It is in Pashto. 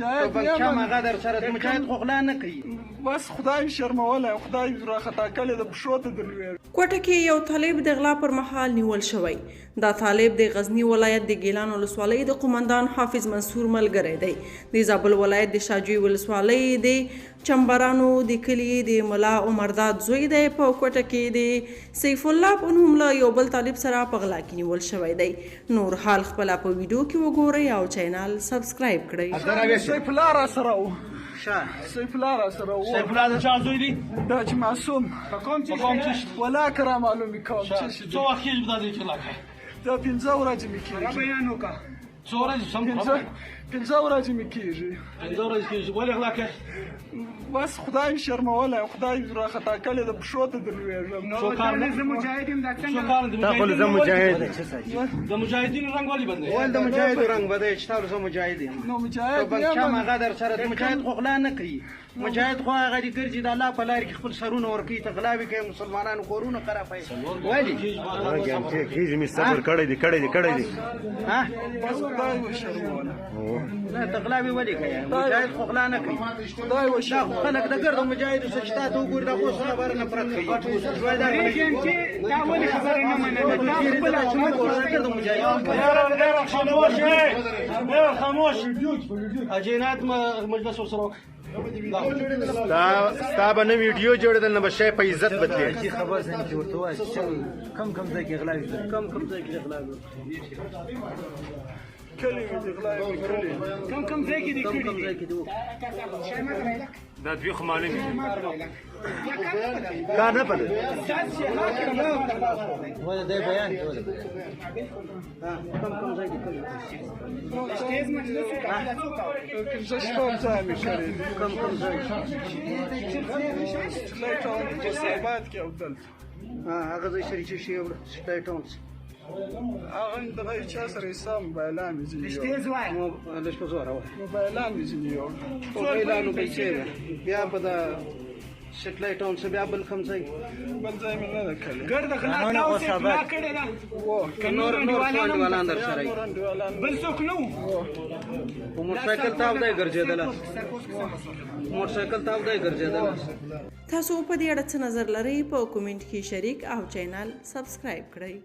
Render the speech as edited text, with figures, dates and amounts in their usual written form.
مجاهد یم. هغه در سره د مجاهد خو غلا نه کوي. بس خدای شرمولی، خدای را خطا کړی د پښو ته درلوېږم. کوټه کې یو طالب د غلا پر مهال نیول شوی. دا طالب د غزني ولایت د ګیلان ولسوالۍ د قومندان حافظ منصور ملګری دی. د زابل ولایت د شاجوی ولسوالۍ د چمبرانو د کلي د ملا عمرداد زوی دی. په کوټه کې د سیف الله په نوم له یو بل طالب سره په غلا کې نیول شوی دی. نور حال خپله په ویډیو کې وګورئ او چینل سبسکرایب کړئ. سیف الله را سره و. سیف الله را سره و. سیف الله د چا زوی دی؟ دا چې معصوم. په کوم چې ولا که را معلومې کوم چې شي. څو وخت کېږي دا ځای کې غلا کوې؟ دا 5 ورځې مې کېږي. بیان وکړه. څو ورځې؟ سم 5 ورځې مې کېږي. 5 ورځې کېږي. ولې غلا کوې؟ بس خدای شرمولی، خدای را خطا کړی د پښو ته درلوېږم. څو کال زه مجاهد یم. دا څنګه؟ تا خو زه مجاهد. د مجاهدینو رنګ ولې بدلی؟ ول د مجاهد رنګ بدلی چې تاسو زه مجاهد یم. نو مجاهد یم. هغه در سره د مجاهد خو غلا نه کوي. مجاهد خو هغه دي ګرځي د الله په لار کې خپل سرونه ورکوي، ته غلاوې کوي، مسلمانانو کورونه خرابوي. ولې؟ کېږي مې صبر کړی دی، کړی دی، کړی دی. ها بس خدای وشرموله. نه ته غلاوې ولې کوې؟ مجاهد خو غلا نه کوي. خدای وشرموله. خلک د ګرده مجاهدو څه چې تا ته وګوري دا خو سره بره نفرت کوي. تا ولې خبره نه منله؟ تا خپله خاموش، خاموش. جنایت مجلس ورسره وکړه. ستا به نه ویډیو جوړېدل، نه به شی په عزت بدلېږي. خبر ځینې چې ورته وایي چې کم کم ځای کې غلاوې، کم کم ځای کې غلاوې، کلي مې دي غلاوې کړي. کم کم ځای کې دي کم کم ځای کړي. کې دي. دا دوی خو معلومې دي. کار نه پدې ولې دی بیان کې ولې کم کم ځای کې کړي؟ 5 شپږ ځای مې کړي دي. کم کم ځای سټلایټ ټاون کې، آباد کې او دلته. هغه ځای سره چې شي سټلایټ ټاون هغه دغه چا سره حساب موبایلان مې ځینې یوړ. لږ په زوره وایه. موبایلان مې ځینې یوړ. موبایلانو پیسې ده. بیا په دا سټلایټ ټاون څه، بیا بل کوم ځای؟ بل ځای مې نه ده کړې. ګرده غلا تاسو غلا کړې ده. و نور نور څو انډیوالان در سره؟ نور انډیوالان. بل څوک نه وو؟ په موټرسایکل تاو دی ګرځېدله، موټرسایکل تاو دی ګرځېدله. تاسو په دې اړه څه نظر لرئ؟ په کومنټ کې شریک او چینل سبسکرایب کړئ.